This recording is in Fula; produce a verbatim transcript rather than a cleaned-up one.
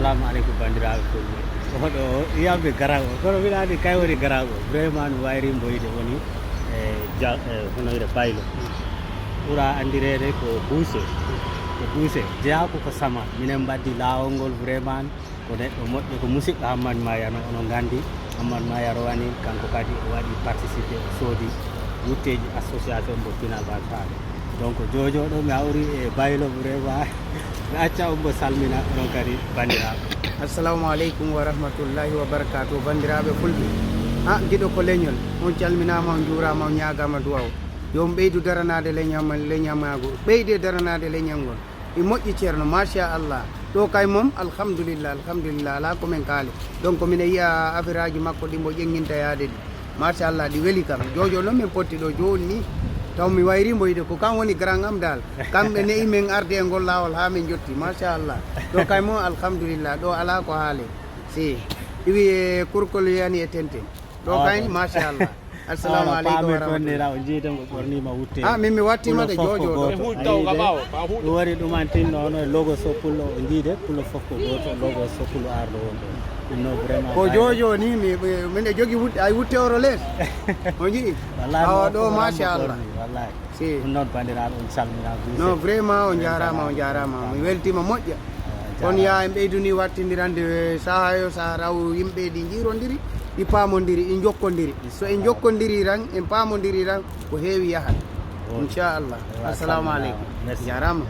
Assalamu aleykum, banndiraaɓe fulɓe. Oɗo yiyamɓe garago, kono mbiɗa anndi kay woni garago. Vraiment no wayri mboyde woni e ja-, e hono wiye baylo. Ɓura anndireede ko buuse. Ko buuse. Jeyaa ko ko sama. Minen mbaddi laawol ngol vraiment. Ko neɗɗo moƴƴo, ko musidɗo Hammad Mayano, onon nganndi. Hammad Mayaro wani, kanko kadi o waɗi participé, o soodi wutteeji association mbo Pinal Bansaɓe. Donc, jojo ɗo mi hawri e baylo vraiment. Mi acca on mbo salmina, onon kadi banndiraaɓe. Assalamu aleykum wa rahmatullahi wa barakatuh, banndiraaɓe fulɓe. Ha, giɗo ko leñol, on calminaama, on njuuraama, on ñaagaama duwaw. Yo on ɓeydu daranaade leñama-, leñamaagu, ɓeyde daranaade leñol ngol. E moƴƴi, Ceerno, machallah. Ɗo kay moom, alhamdulillah, alhamdulillah, alaa ko men kaali. Donc, mine yiya affaire aji makko ɗi mbo ƴeŋŋinta yaade ɗi. Machallah, ɗi weli kam. Jojo noon min potti ɗo jooni ni. Taw mi wayri mbo yiide ko kam woni grand am dal. Kamɓe ne'i men arde e ngol laawol haa min jotti. Machallah. Ɗo kay moom, alhamdulillah, ɗo alaa ko haale. Si. Iwi e kurkol yani e tenten. Ɗo kay, machallah. Assalamu aleykum wa rahmatullah. O jiide ngo ɓornima wutte. Ah, min mi wattima de jojo ɗo. Ɗum wari ɗum antinno ono logo so pullo o jiide, pullo fof ko goto, logo so pullo arɗo won ɗo. Ɗum no vraiment ko jojo ni, mi, mi, min e jogi wutte, ay wutte oro les. O jiɗi. Wallahi. Awa ɗo, machallah. Wallahi. Si. Ɗum noon, banndiraaɓe, on calminaa. Non, vraiment, on njaaraama, on njaaraama. Mi weltiima moƴƴa. Kono yaa en ɓeydu ni wattindirande sahaa yo sahaa, raw yimɓe ɗi njiirondiri, ɗi paamondiri, ɗi njokkondiri. So en njokkondiri tan, en paamondiri tan, ko heewi yahat. Inchallah. Assalamu aleykum. Merci. Njaaraama.